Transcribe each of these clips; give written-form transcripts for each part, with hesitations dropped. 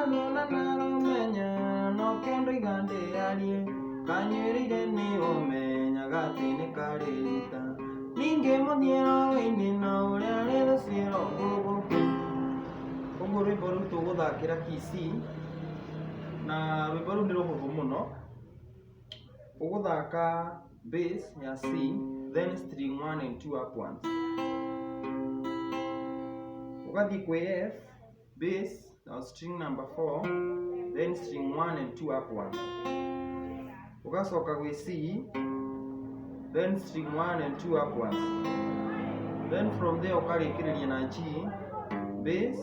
Narona naromenya no kendo igande yarie kanyuĩrĩire nĩ ũmenyaga atĩ nĩ karĩ rita ningĩ mũthiĩro wĩini na ũrĩa rĩrũciĩro ngũgũ. Ũguo rwĩmbo rũu tũgũthakĩra key C, na rwĩmbo rũu nĩ rũhũthũ mũno. Ũgũthaka bass ya C, then string 1 and 2 up ones. Ũgathiĩ kwĩ F, bass na string number 4, then string 1 and 2 up ones. Ũgacoka gwĩ C, then string 1 and 2 up ones. Then from there ũkarĩkĩrĩria na G, bass,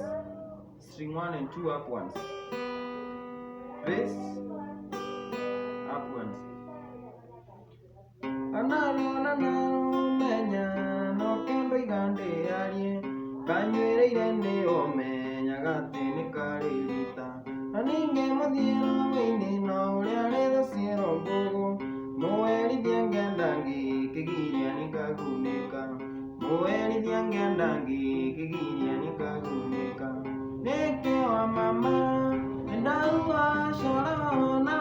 string 1 and 2 up ones. Bass, up ones. Anarona naromenya no kendo igande yarie kanyuĩrĩire nĩ ũmenyaga atĩ nĩ karĩ rita na ningĩ mũthiĩro wĩini na ũrĩa rĩrũciĩro mbũgũ mũwerithia ngenda ngĩkĩgiria nĩkagunĩka mũwerithia ngenda ngĩkĩgiria nĩkagunĩka nĩkĩo mama nĩndaua coro na